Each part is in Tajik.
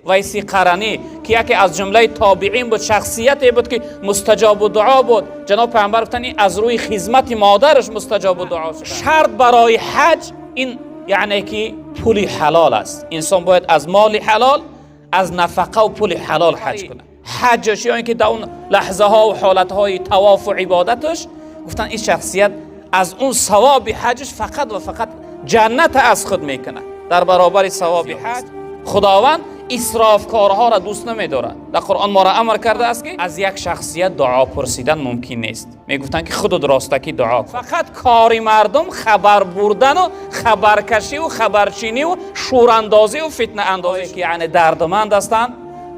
Вайси Қарани, ки яке аз ҷумлаи тобеин буд, шахсияте буд ки мустаҷобу дуо буд. Ҷаноб Пайғамбар гуфтанд, ин аз рӯи хизмати модараш мустаҷобу дуо шуд. Шарт барои ҳаҷ ин яъне ки пули ҳалол аст. Инсон бояд аз моли ҳалол, аз нафақа ва пули ҳалол ҳаҷ кунад. Ҳаҷаш ё ин ки дар он лаҳзаҳо ва ҳолатҳои тавоф ва ибодаташ, гуфтанд ин шахсият аз он савоби ҳаҷаш фақат ва фақат ҷаннат аз худ мекунад. Дар баробари савоби ҳаҷ Худованд исрофкорҳоро дӯст намедорад. Дар Қуръон моро амр кардааст, ки аз як шахсият дуо пурсидан мумкин нест. Мегуфтанд, ки худут ростакӣ дуо кун. Фақат кори мардум хабар бурдану хабаркашиву хабарчиниву шӯрандозиву фитнаандозӣ, ки яъне дардманд ҳастанд.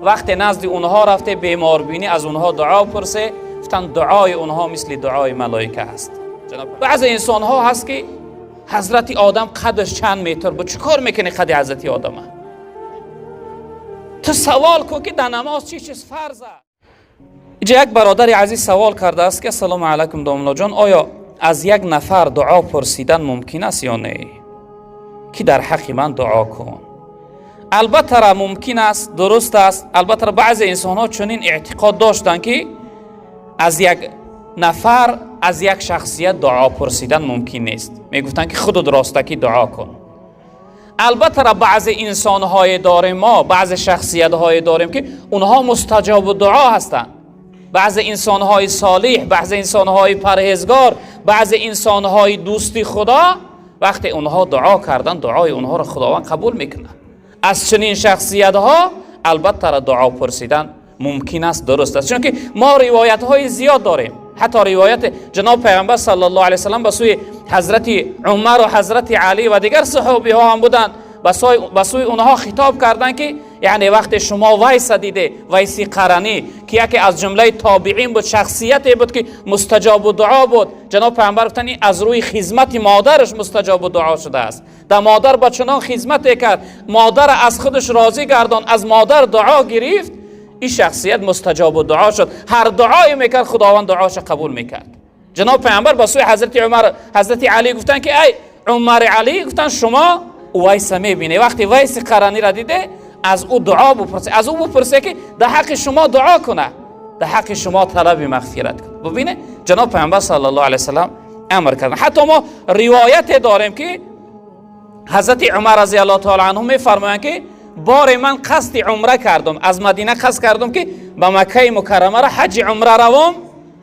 Вақте назди онҳо рафте беморбинӣ, аз онҳо дуо пурсе, гуфтанд дуои онҳо мисли дуои малоика аст. Баъзе инсонҳо ҳаст, ки ҳазрати Одам қадаш чанд метр буд, чӣ кор мекунӣ қади ҳазрати Одама? Ту савол кун, ки дар намоз чӣ чиз фарз аст. Инҷа як бародари азиз савол кардааст, ки ассалому алайкум, домлоҷон, оё аз як нафар дуо пурсидан мумкин аст ё не, ки дар ҳаққи ман дуо кун? Албатта, мумкин аст, дуруст аст. Албатта, баъзе инсонҳо чунин эътиқод доштанд, ки аз як нафар, аз як шахсият дуо пурсидан мумкин нест. Мегуфтанд, ки худут ростакӣ дуо кун. Албатта, баъзе инсонҳое дорем мо, баъзе шахсиятҳое дорем, ки онҳо мустаҷобу дуо ҳастанд. Баъзе инсонҳои солиҳ, баъзе инсонҳои парҳезгор, баъзе инсонҳои дӯсти Худо, вақте онҳо дуо карданд, дуои онҳоро Худованд қабул мекунад. Аз чунин шахсиятҳо албатта дуо пурсидан мумкин аст, дуруст аст, чунки мо ривоятҳои зиёд дорем. Ҳатто ривояти ҷаноб Пайғамбар саллаллоҳу алайҳи васаллам ба сӯи ҳазрати Умар ва ҳазрати Алӣ ва дигар саҳобиҳо ҳам буданд, ба сӯи онҳо хитоб карданд, ки яъне вақте шумо Вайса диде, Вайси Қаранӣ, ки яке аз ҷумлаи тобеин буд, шахсияте буд ки мустаҷобу дуо буд. Ҷаноб Пайғамбар гуфтанд, ин аз рӯи хизмати модараш мустаҷобу дуо шудааст. Дар модар ба чунон хизмате кард, модара аз худаш розӣ гардон, аз модар дуо гирифт, ин шахсият мустаҷобу дуо шуд. Ҳар дуое мекард, Худованд дуоша қабул мекард. Ҷаноб Пайғамбар ба сӯи ҳазрати Умар, ҳазрати Алӣ гуфтанд, ки ай Умари Алӣ, гуфтанд, шумо Вайса мебинед, вақте Вайси Қараниро диде, аз ӯ дуо бупурсе, аз ӯ бупурсе, ки дар ҳаққи шумо дуо кунад, дар ҳаққи шумо талаби мағфират кунад. Бубинед, ҷаноб Пайғамбар саллаллоҳу алайҳи васаллам амр карданд. Ҳатто мо ривояте дорем, ки ҳазрати Умар разияллоҳу таала анҳу мефармоянд, ки боре ман қасди умра кардам, аз Мадина қасд кардам, ки ба Маккаи Мукаррамара ҳаҷи умра равом.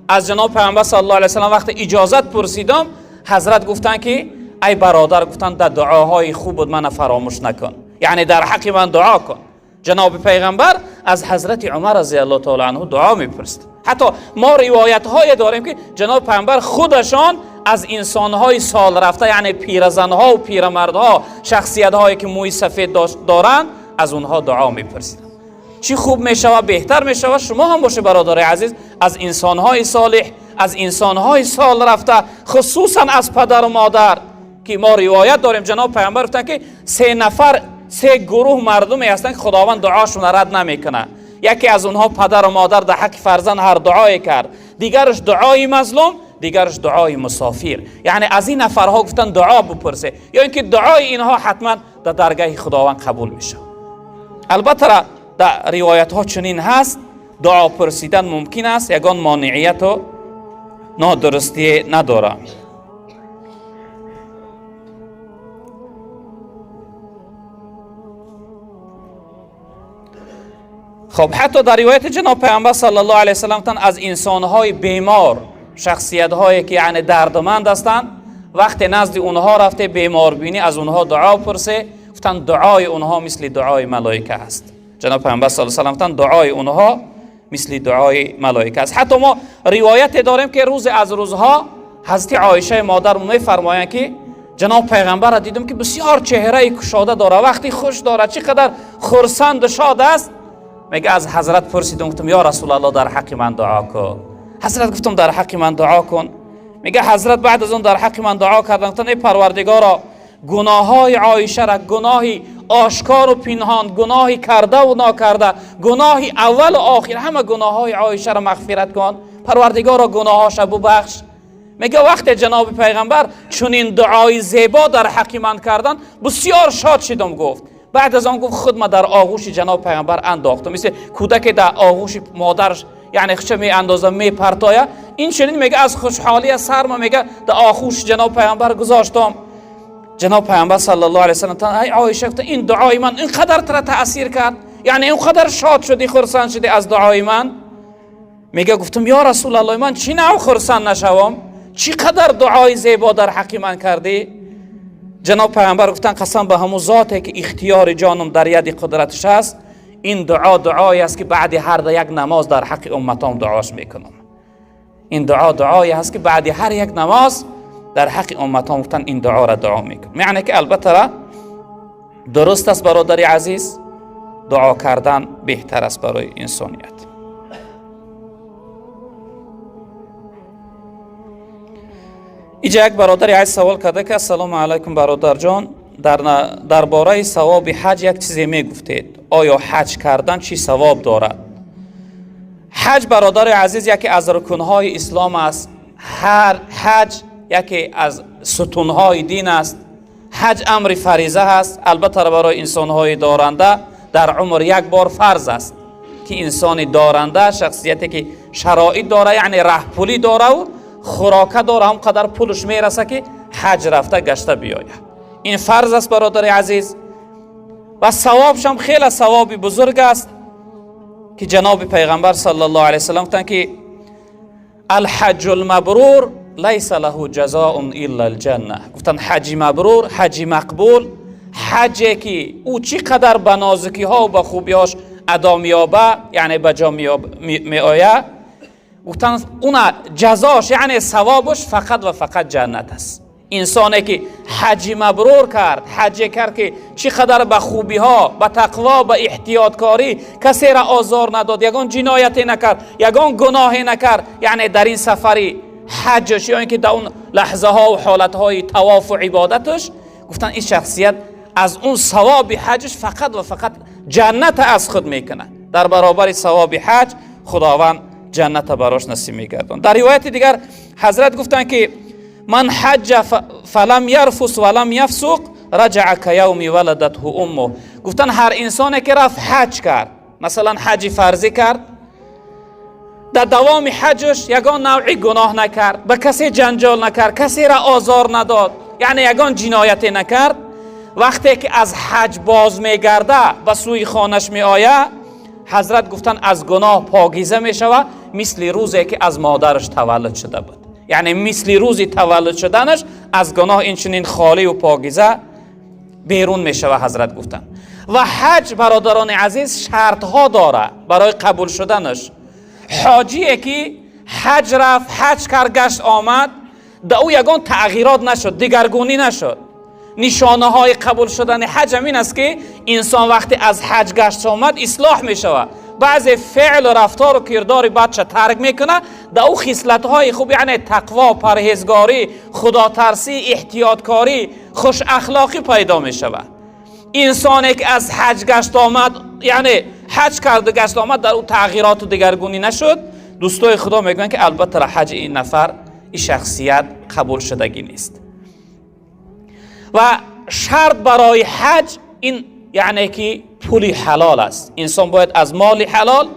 Аз ҷаноб Пайғамбар саллаллоҳу алайҳи васаллам вақте иҷозат пурсидам, ҳазрат гуфтанд, ки ай бародар, гуфтанд, дар дуоҳои хуб буд, мана фаромӯш накун, яъне дар ҳаққи ман дуо кун. Ҷаноби Пайғамбар аз ҳазрати Умар разияллоҳу таала анҳу дуо мепурсид. Ҳатто мо ривоятҳое дорем, ки ҷаноби Пайғамбар худашон аз инсонҳои сол рафта, яъне пиразанҳо пирамардҳо, шахсиятҳое ки мӯи сафед доранд, аз онҳо дуо мепурсиданд. Чӣ хуб мешавад, беҳтар мешавад, шумо ҳам боше, бародари азиз, аз инсонҳои солиҳ, аз инсонҳои сол рафта, хусусан аз падару модар, ки мо ривоят дорем, ҷаноб Пайғамбар гуфтанд, ки се нафар, се гурӯҳ мардуме ҳастанд, ки Худованд дуошонро рад намекунад. Яке аз онҳо падару модар дар ҳаққи фарзанд ҳар дуое кард, дигараш дуои мазлум, дигараш дуои мусофир. Яъне аз ин нафарҳо гуфтанд дуо бупурсе, ё ин ки дуои инҳо ҳатман дар даргаҳи Худованд қабул мешавад. Албатта, дар ривоятҳо чунин ҳаст, дуо пурсидан мумкин аст, ягон монеияту нодурустие надорад. Хоб, ҳатто дар ривояти ҷаноб Пайғамбар саллаллоҳу алайҳи васаллам гуфтанд, аз инсонҳои бемор, шахсиятҳое ки яъне дардманд ҳастанд, вақте назди онҳо рафте беморбинӣ, аз онҳо дуо пурсе, гуфтанд дуои онҳо мисли дуои малоика аст. Ҷаноб Пайғамбар саллаллоҳу алайҳи васаллам гуфтанд, дуои онҳо мисли дуои малоика аст. Ҳатто мо ривояте дорем, ки рӯзе аз рӯзҳо ҳазрати Оишаи модар мефармоянд, ки ҷаноб Пайғамбарро дидам, ки бисёр чеҳраи кушода дорад, вақти хуш дорад, чӣ қадар хурсанду шод аст. Мега, аз ҳазрат пурсидам, гуфтам: ё Расулалло, дар ҳаққи ман дуо кун. Ҳазрат, гуфтам, дар ҳаққи ман дуо кун. Мега, ҳазрат баъд аз он дар ҳаққи ман дуо карданд, гуфтанд: эй Парвардигоро, гуноҳҳои Оишара, гуноҳи ошкору пинҳон, гуноҳи кардаву нокарда, гуноҳи аввалу охир, ҳама гуноҳҳои Оишаро мағфират кун, Парвардигоро, гуноҳҳоша бубахш. Мега, вақте ҷаноби Пайғамбар чунин дуои зебо дар ҳаққи ман карданд, бисёр шод шидам. Гуфт, بعد از آن گفت خود ما در آغوش جناب پیامبر انداختم، مثل کودک در آغوش مادرش یعنی خچه می اندازه می پرتایه. این چنین میگه از خوشحالی سر ما میگه در آغوش جناب پیامبر گذاشتم. جناب پیامبر صلی الله علیه و سلم ای عایشه گفت این دعای من اینقدر تر تاثیر کرد، یعنی اینقدر شاد شدی خرسند شدی از دعای من. میگه گفتم یا رسول الله من چی نوع خرسند نشوم، چی قدر دعای زیبا در حق من کردی؟ جناب پیامبر گفتن قسم به همون ذاتی که اختیار جانم در ید قدرتش است، این دعا دعایی است که بعد هر یک نماز در حق امتام دعاش میکنم. این دعا دعایی است که بعد هر یک نماز در حق امتام گفتن این دعا را دعا میکنم. یعنی که البته را درست است برادر عزیز، دعا کردن بهتر است برای انسانیت. اینجا یک برادر عزیز سوال کرده که السلام علیکم برادر جان، درباره ثواب حج یک چیزی میگفتید، آیا حج کردن چی ثواب دارد؟ حج برادر عزیز یکی از رکنهای اسلام است. هر حج یکی از ستونهای دین است. حج امر فریضه است، البته برای انسانهای دارنده در عمر یک بار فرض است که انسان دارنده شخصیتی که شرایط داره، یعنی ره پولی داره و خوراکه داره، هم قدر پولش میرسه که حج رفته گشته بیاید. این فرض است برادر عزیز و ثوابش هم خیلی ثواب بزرگ است که جناب پیغمبر صلی الله علیه وسلم گفتند که الحج المبرور لیس له جزاء الا الجنه. گفتند حج مبرور، حج مقبول، حجی که او چی قدر به نازکی ها و به خوبی هاش ادا میابه، یعنی به جا میآید، گفتن اون جزاش یعنی ثوابش فقط و فقط جنت است. انسانی که حج مبرور کرد، حج کرد که چی قدر به خوبی ها، به تقوا، به احتیاطکاری، کسی را آزار نداد، یگان جنایتی نکرد، یگان گناهی نکرد، یعنی در این سفری حجش یا اینکه در اون لحظه ها و حالت های طواف و عبادتش، گفتن این شخصیت از اون ثواب حجش فقط و فقط جنت از خود میکنه. در برابر ثواب حج خداوند جنت براش نصیب میگردان. در روایت دیگر حضرت گفتن که من حج فلم یرفس ولم یفسق رجع کیوم ولدته امه. گفتن هر انسانی که رفت حج کرد، مثلا حج فرضی کرد، در دوام حجش یگان نوعی گناه نکرد، به کسی جنجال نکرد، کسی را آزار نداد، یعنی یگان جنایتی نکرد، وقتی که از حج باز میگرده به سوی خانش میآید، حضرت گفتن از گناه پاکیزه میشود، مثل روزی که از مادرش تولد شده بود. یعنی مثل روزی تولد شدنش از گناه این چنین خالی و پاکیزه بیرون میشود، حضرت گفتن. و حج برادران عزیز شرط ها داره برای قبول شدنش. حاجیه که حج رفت، حج کرد، گشت آمد، در او یگان تغییرات نشد، دیگرگونی نشد. نشانه های قبول شدن حج همین است که انسان وقتی از حج گشت آمد اصلاح می شود، بعضی فعل و رفتار و کردار بچه ترک میکنه، در او خصلت های خوب یعنی تقوا، پرهیزگاری، خدا ترسی، احتیاطکاری، خوش اخلاقی پیدا می شود. انسانی که از حج گشت آمد، یعنی حج کرد و گشت آمد، در او تغییرات و دیگرگونی نشد، دوستای خدا میگن که البته حج این نفر، این شخصیت قبول شدگی نیست. و شرط برای حج این یعنی که پول حلال است. انسان باید از مال حلال،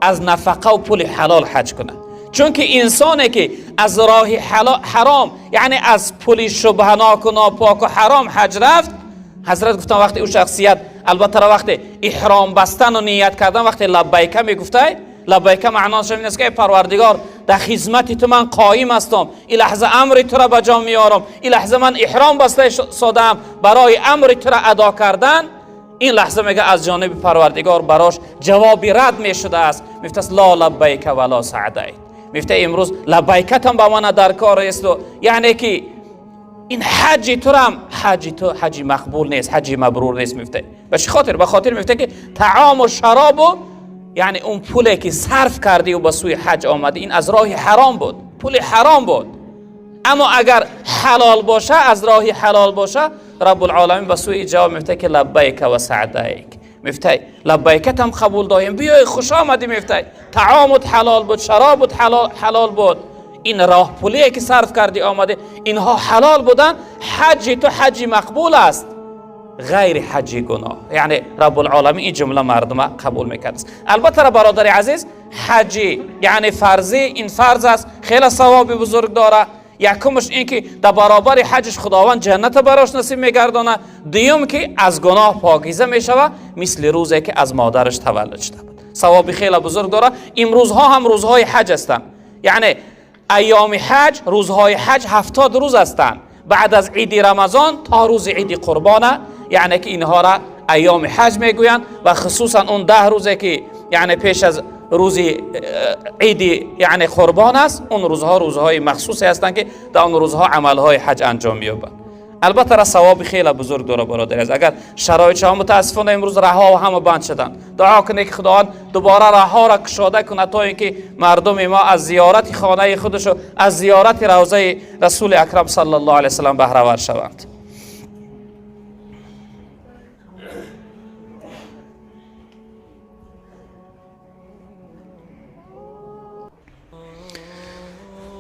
از نفقه و پول حلال حج کنه، چون که انسانی که از راه حرام یعنی از پول شبهناک و ناپاک و حرام حج رفت، حضرت گفتن وقتی او شخصیت البته وقتی احرام بستن و نیت کردن، وقتی لبیک میگفته، لبیک معناش این است که پروردگار در خدمت تو من قایم هستم، این لحظه امر تو را به جا میارم، این لحظه من احرام بسته سادم برای امر تو را ادا کردن، این لحظه میگه از جانب پروردگار براش جوابی رد میشده است. میفته لا لبیک ولا سعدیت، میفته امروز لبیکت هم به من در کار است، یعنی که این حج تو هم حج تو حج مقبول نیست، حج مبرور نیست. میفته به چه خاطر؟ به خاطر میفته که طعام و شراب و یعنی اون پولی که صرف کردی و به سوی حج آمدی، این از راه حرام بود، پول حرام بود. اما اگر حلال باشه، از راه حلال باشه، رب العالمین به سوی جواب میفته که لبیک و سعدیک، میفته لبیکت هم قبول داریم، بیای خوش آمدی. میفته طعامت حلال بود، شرابت حلال بود، این راه پولی که صرف کردی آمده، اینها حلال بودن، حج تو حج مقبول است. غیر حج گناه. یعنی رب العالمین این جمله مردم قبول میکرد. البته برادر عزیز، حج یعنی فرضی، این فرض است، خیلی ثواب بزرگ داره. یکمش این که در برابر حجش خداوند جنت براش نصیب میگردانه. دوم که از گناه پاکیزه میشوه، مثل روزی که از مادرش تولد شده بود. ثواب خیلی بزرگ داره. این روزها هم روزهای حج هستند، یعنی ایام حج، روزهای حج 70 روز هستند، بعد از عید رمضان تا روز عید قربانه، یعنی که اینها را ایام حج میگویند. و خصوصا اون 10 روزی که یعنی پیش از روز عید یعنی قربان است، اون روزها روزهای مخصوصی هستند که در اون روزها عملهای حج انجام می‌یابند. البته را ثواب خیلی بزرگ داره برادر عزیز. اگر شرایط شما، متاسفانه امروز رها و همه بند شدن، دعا کنه که خداوند دوباره رها را کشاده کنه تا اینکه مردم ما از زیارت خانه خودش و از زیارت روضه رسول اکرم صلی الله علیه وسلم بهره ور شوند.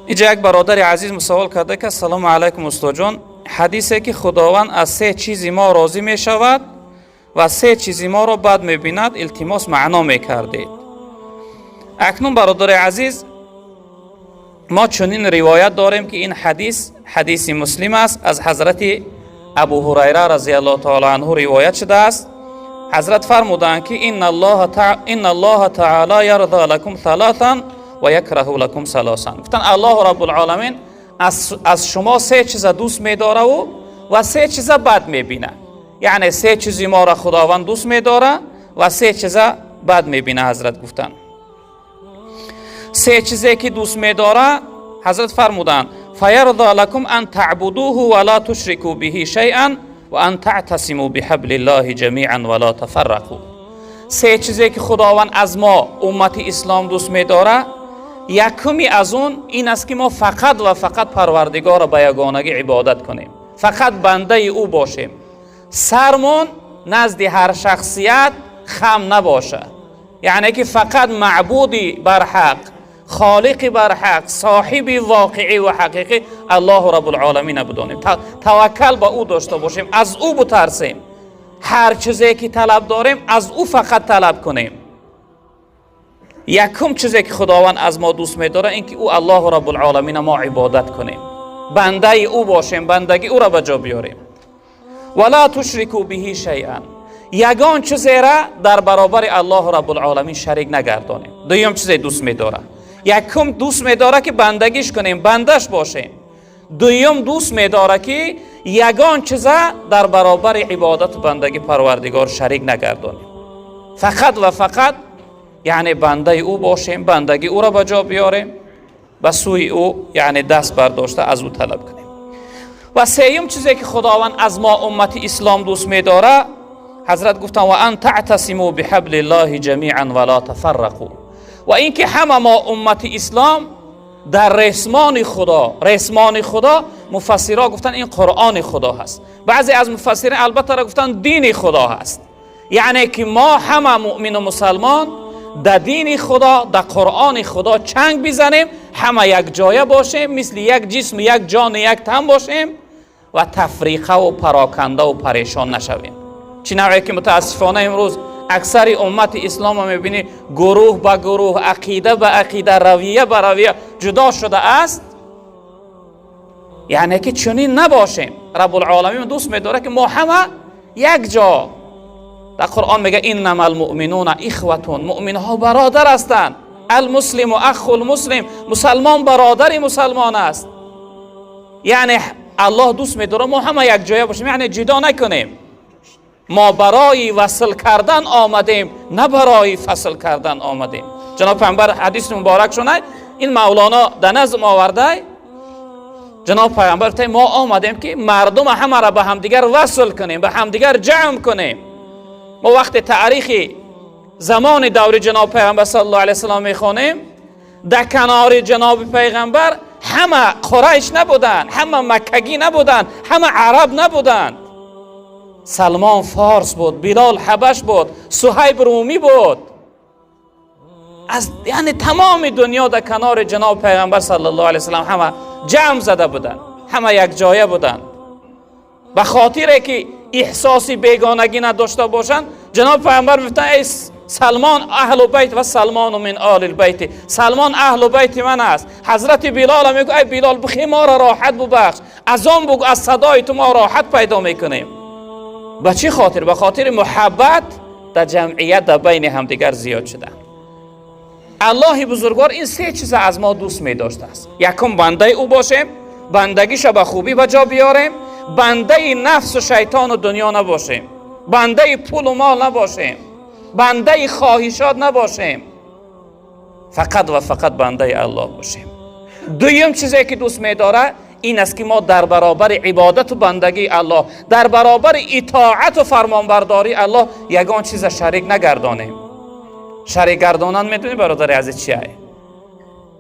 اینجا یک برادر عزیز سوال کرده که سلام علیکم استاد جان، حدیثی که خداوند از 3 چیزی ما راضی می شود و 3 چیزی ما را بد می بیند، التماس معنا می کردید. اکنون برادر عزیز، ما چنین روایت داریم که این حدیث حدیث مسلم است، از حضرت ابو هریره رضی الله تعالی عنه روایت شده است. حضرت فرمودند که ان الله تعالی یرضى لکم ثلاثا و یکره لکم ثلاثا. گفتن الله رب العالمین از شما 3 چیز دوست می‌داره و 3 چیز بد می‌بینه. یعنی 3 چیزی ما را خداوند دوست می‌داره و 3 چیز بد می‌بینه. حضرت گفتن 3 چیزی که دوست می‌داره، حضرت فرمودن فیرضى لکم ان تعبدوه ولا تشرکوا به شیئا و ان تعتصموا بحبل الله جمیعا ولا تفرقوا. 3 چیزی که خداوند از ما امت اسلام دوست می‌داره، یکمی از اون این است که ما فقط و فقط پروردگار را به یگانگی عبادت کنیم، فقط بنده او باشیم، سرمون نزد هر شخصیت خم نباشه، یعنی که فقط معبودی برحق، خالقی برحق، صاحبی واقعی و حقیقی الله رب العالمین بدانیم، توکل به او داشته باشیم، از او بترسیم، هر چیزی که طلب داریم از او فقط طلب کنیم. یکم چیزی که خداوند از ما دوست می‌داره این که او الله رب العالمین ما عبادت کنیم، بنده او باشیم، بندگی او را به جا بیاریم. ولا تشرکوا به شیئا، یگان چیزی را در برابر الله رب العالمین شریک نگردانیم. دویم چیزی دوست می‌داره، یکم دوست می‌داره که بندگیش کنیم، بندش باشیم. دویم دوست می‌داره که یگان چیزا در برابر عبادت و بندگی پروردگار شریک نگردانیم، فقط و فقط یعنی بنده او باشیم، بندگی او را به جا بیاریم، به سوی او یعنی دست برداشته از او طلب کنیم. و سوم چیزی که خداوند از ما امت اسلام دوست می‌داره، حضرت گفتن و ان تعتصموا بحبل الله جمیعا ولا تفرقوا، و اینکه همه ما امت اسلام در رسمان خدا، رسمان خدا مفسرها گفتن این قرآن خدا هست، بعضی از مفسرین البته را گفتن دین خدا هست، یعنی که ما همه مؤمن و مسلمان در دین خدا، در قرآن خدا چنگ بزنیم، همه یک جایه باشیم، مثل یک جسم، یک جان، یک تن باشیم و تفریقه و پراکنده و پریشان نشویم. چی نوعی که متاسفانه امروز اکثر امت اسلام رو میبینی گروه به گروه، عقیده به عقیده، رویه به رویه جدا شده است، یعنی که چنین نباشیم. رب العالمین دوست می‌داره که ما همه یک جا. در قرآن میگه انما المؤمنون اخوتون، مؤمن ها برادر هستند، المسلم اخو المسلم، مسلمان برادر مسلمان است. یعنی الله دوست می‌داره ما همه یک جایه باشیم، یعنی جدا نکنیم. ما برای وصل کردن آمدیم، نه برای فصل کردن آمدیم. جناب پیامبر حدیث مبارک شونه این مولانا در نظم آورده. جناب پیامبر گفته ما آمدیم که مردم همه را به همدیگر وصل کنیم، به همدیگر جمع کنیم. ما وقت تاریخ زمان دور جناب پیامبر صلی الله علیه و سلم میخوانیم، در کنار جناب پیغمبر همه قریش نبودن، همه مکگی نبودن، همه عرب نبودند. سلمان فارس بود، بلال حبش بود، صهیب رومی بود، از یعنی تمام دنیا در کنار جناب پیغمبر صلی الله علیه و سلم همه جمع زده بودند، همه یک جایه بودند، به خاطر که эҳсоси бегонагӣ надошта бошанд. Ҷаноб пайғамбар мегуфтанд: эй Салмон, аҳлу байт ва Салмону мин олил байти, Салмон аҳлу байти ман аст. Ҳазрати Билол мегӯ: эй Билол, бихе моро роҳат бубахш, аз он бугӯ, аз садои ту мо роҳат пайдо мекунем. Ба чӣ хотир? Ба хотири муҳаббат дар ҷамъият, дар байни ҳамдигар зиёд шуда. Аллоҳи бузургвор ин се чиза аз мо дӯст медоштааст: якум, бандаи ӯ бошем, бандагиша ба хубӣ ба ҷо биёрем, бандаи нафсу шайтону дунё набошем, бандаи пулу мол набошем, бандаи хоҳишот набошем, фақат ва фақат бандаи Аллоҳ бошем. Дуюм чизе ки дӯст медорад ин аст, ки мо дар баробари ибодату бандагии Аллоҳ, дар баробари итоату фармонбардории Аллоҳ ягон чиза шарик нагардонем. Шарик гардонан, медонӣ, бародари азиз, чия?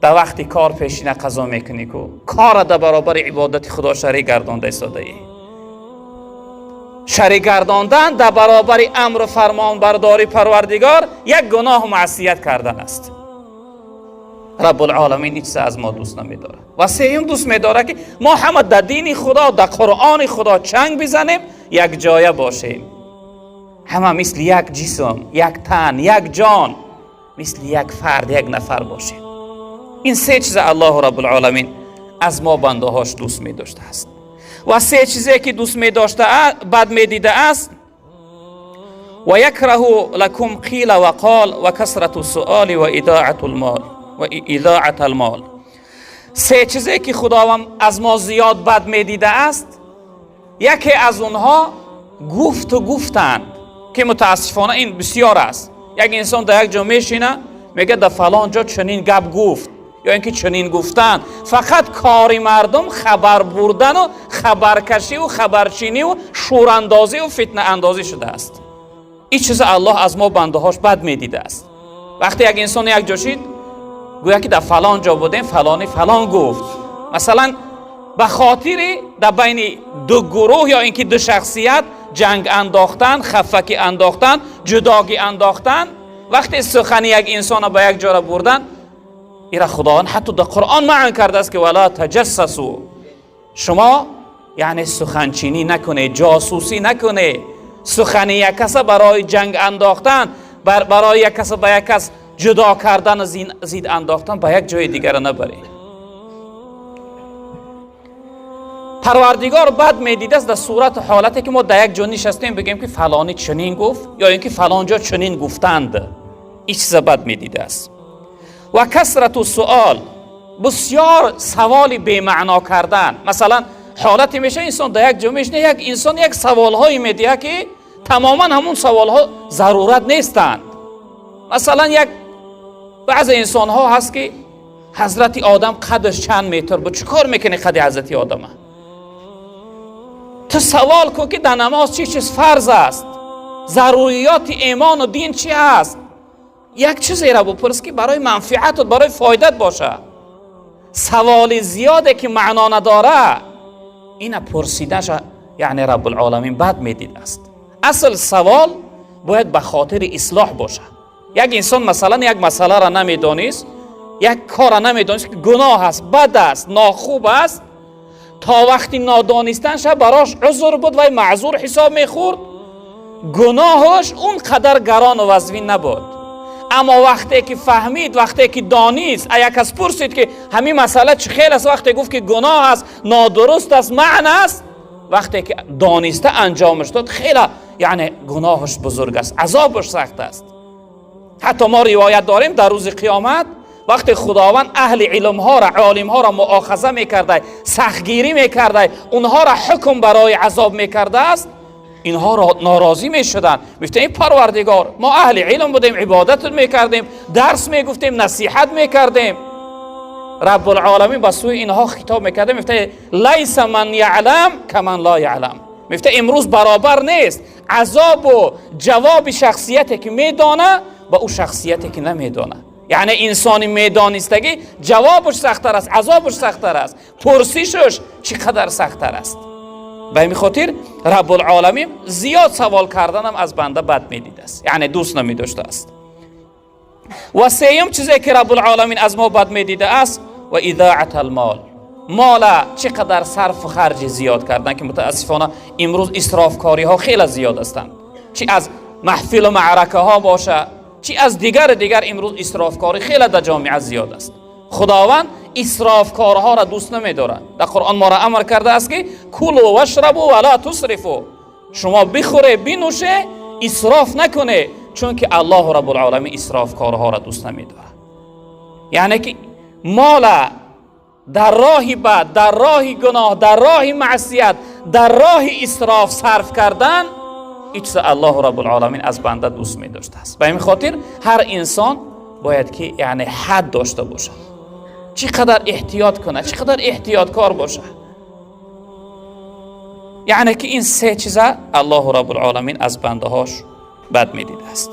Дар вақти кор пешина қазо мекунӣ ку, кора дар баробари ибодати Худо шарик гардонда истодаӣ. Шарик гардондан дар баробари амру фармонбардории Парвардигор як гуноҳу маъсият кардан аст. Раббулоламин ин чиза аз мо дӯст намедорад. Ва сеюм, дӯст медорад, ки мо ҳама дар дини Худо, дар Қуръони Худо чанг бизанем, якҷоя бошем, ҳама мисли як ҷисм, як тан, як ҷон, мисли як фард, як нафар бошем. Ин се чиза Аллоҳу Раббулоламин аз мо бандаҳош дӯст медоштааст. Ва се чизе ки дӯст медошта, бад медидааст: ва якраҳу лакум қила ва қол ва касрату суоли ва идоату лмол ва идоат алмол. Се чизе ки Худованд аз мо зиёд бад медидааст, яке аз онҳо гуфту гуфтанд, ки мутаассифона ин бисёр аст. Як инсон дар як ҷо мешина, мегӯяд: дар фалон ҷо чунин гап гуфт ё ин ки чунин гуфтанд. Фақат кори мардум хабар бурдану хабаркашиву хабарчиниву шӯрандозиву фитнаандозӣ шудааст. Ин чиза Аллоҳ аз мо бандаҳош бад медидааст. Вақте як инсон як ҷо шид, гӯя ки дар фалон ҷо будем, фалони фалон гуфт, масалан, ба хотири дар байни ду гурӯҳ ё ин ки ду шахсият ҷанг андохтан, хафакӣ андохтан, ҷудогӣ андохтан, вақте сухани як инсона ба як ҷора бурдан, ира Худованд ҳатто дар Қуръон маън кардааст, ки вала таҷассасу, шумо яъне суханчинӣ накунед, ҷосусӣ накунед, сухани як каса барои ҷанг андохтан, барои як каса ба як кас ҷудо кардану зид андохтан ба як ҷои дигара набаред. Парвардигор бад медидааст дар сурату ҳолате ки мо дар як ҷо нишастем, бигӯем, ки фалонӣ чунин гуфт ё ин ки фалон ҷо чунин гуфтанд. Ин чиза бад медидааст. Ва касрату суол, бисёр саволи бемаъно кардан. Масалан, ҳолате мешава, инсон дар як ҷо мешина, як инсон як саволҳое медиҳад, ки тамоман ҳамун саволҳо зарурат нестанд. Масалан, як баъзе инсонҳо ҳаст, ки ҳазрати Одам қадаш чанд метр буд? Чӣ кор мекунӣ қади ҳазрати Одама? Ту савол кун, ки дар намоз чӣ чиз фарз аст, заруриёти имону дин чӣ ҳаст. Як чизеро бупурс, ки барои манфиатут, барои фоидат боша. Саволи зиёде ки маъно надора, ина пурсидаша яъне Раббулоламин бад медидааст. Асл савол бояд ба хотири ислоҳ бошад. Як инсон, масалан, як масъаларо намедонист, як корро намедонист, ки гуноҳ аст, бад аст, нохуб аст, то вақти нодонистанша барош узр буд, вай маъзур ҳисоб мехӯрд, гуноҳаш он қадар гарону вазвин набуд. Аммо вақте ки фаҳмид, вақте ки донист, як кас пурсид, ки ҳамин масъала чӣ хел аст, вақте гуфт, ки гуноҳ аст, нодуруст аст, маън аст, вақте ки дониста анҷомаш дод, хеле яъне гуноҳаш бузург аст, азобаш сахт аст. Ҳатто мо ривоят дорем, дар рӯзи қиёмат, вақте Худованд аҳли илмҳоро, олимҳоро муохаза мекарда, сахтгирӣ мекарда, онҳоро ҳукм барои азоб мекардааст, инҳо норозӣ мешуданд, мегуфтанд: ин Парвардигор, мо аҳли илм будем, ибодат мекардем, дарс мегуфтем, насиҳат мекардем. Раббулоламин ба сӯи инҳо хитоб мекарда, мегуфта: лайса ман яълам каман ла яълам. Мегуфта: имрӯз баробар нест азобу ҷавоби шахсияте ки медона ба ӯ шахсияте ки намедона. Яъне инсони медонистагӣ ҷавобаш сахттар аст, азобаш сахттар аст, пурсишаш чӣ қадар сахттар аст. Ба ҳамин хотир Раббулоламин зиёд савол карданам аз банда бад медидааст, яъне дӯст намедоштааст. Ва сеюм чизе ки Раббулоламин аз мо бад медидааст: ва идоат алмол. Мола чӣ қадар сарфу харҷи зиёд кардан, ки мутаассифона имрӯз исрофкориҳо хеле зиёд ҳастанд, чӣ аз маҳфилу маъракаҳо боша, чӣ аз дигару дигар, имрӯз исрофкорӣ хеле дар ҷомеа зиёд аст. Худованд исрофкорҳоро дӯст намедорад. Дар Қуръон моро амр кардааст, ки كلوا واشربوا ولا تسرفوا, шумо бихӯре, бинӯше, исроф накуне, чунки Аллоҳу Раббулъоламин исрофкорҳоро дӯст намедорад. Яъне ки мола дар роҳи бад, дар роҳи гуноҳ, дар роҳи маъсият, дар роҳи исроф сарф кардан, ин чиза Аллоҳу Раббулъоламин аз банда дӯст медоштааст. Ба ҳамин хотир ҳар инсон бояд ки, яъне, ҳад дошта бошад, чӣ қадар эҳтиёт кунад, чӣ қадар эҳтиёткор бошад. Яъне ки ин се чиза Аллоҳу Раббулъоламин аз бандаҳош бад медидааст.